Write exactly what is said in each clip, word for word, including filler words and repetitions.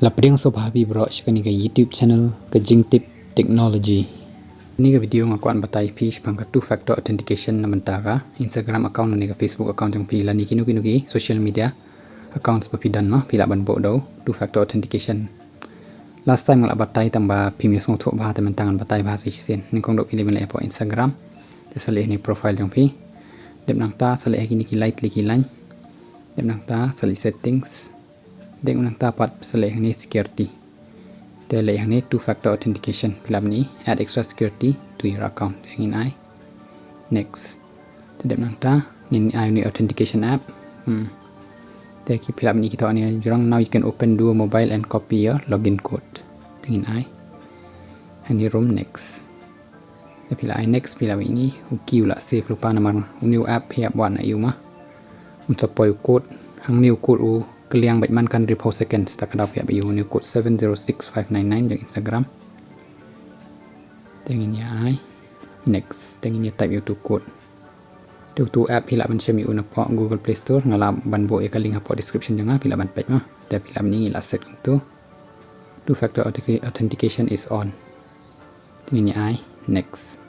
La pdiang sngewbha phi baroh sha kane ka YouTube channel ka Jingtip Technology. Kane ka video nga kwah ban batai phi shaphang ka two factor authentication na bynta ka Instagram account ne ka Facebook account jong phi lane kino kino ki social media accounts ba phi don, ma phi lah ban buh da u two factor authentication. Last time nga la batai tang ba phim ïohsngew thuh bha, te mynta ngan batai bha sa shisien. Nyngkong doh phi leit ban leit hapoh Instagram. Te sa leit hangne profile jong phi. Dep nangta sa leit ha kine ki lai tylli ki line. Dep nangta sa leit settings. Dep nangta pat sa leit hangne security. Te leit hangne two factor authentication, phi lah ban add extra security to your account. Te ngin ai next. Te dep nangta ngin ai une u authentication app. Hmm. Te ki phi lah ban i ki thoh hangne jrong, "Now you can open Duo Mobile and copy your login code." Te ngin ai hangne rum next. Te phi lah ai next, phi lah ban i, u key u la save lypa namar une u app phi ïa buh na ïa u, ma un sa poi u code. Hangne u code u kylliang beit man kan hynriewphew seconds, te ka daw phi ïa buh ïa une u code seven zero six five nine nine jong Instagram. Te ngin ïa ai next. Te ngin ïa type ïa utu u code. Te utu u app phi lah ban shem ïa u napoh Google Play Store, nga lah ban buh ïa ka link hapoh description jong nga, phi lah ban peit, ma. Te phi lah ban i, ngi la set kumtu. Two factor authentication is on. Te ngin ïa ai next.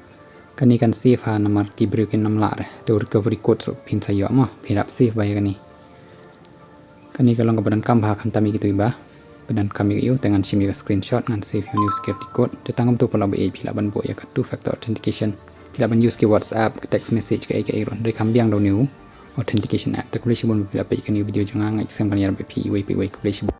Kane kan save ha namar ki briew kin ym lah re. Te u recovery code ruh phin sa ïoh, ma phin hap save bha ïa kane. Kane ka long kaba donkam bha khamtam ïa kito kiba ba donkam ïa ka ïew. Te ngan shim ïa ka screenshot, ngan save ïa une u security code. Te tang kumtu pat la ba ïeit, phi lah ban buh ïa ka two factor authentication. Phi lah ban use ki WhatsApp, ka text message, kaei kaei ruh, hynrei kam biang da une u authentication app. Te khublei shibun ba phi la peit ïa kane ka video jong nga, nga ngeit skhem kan ïarap ïa phi iwei pa iwei. Khublei shibun.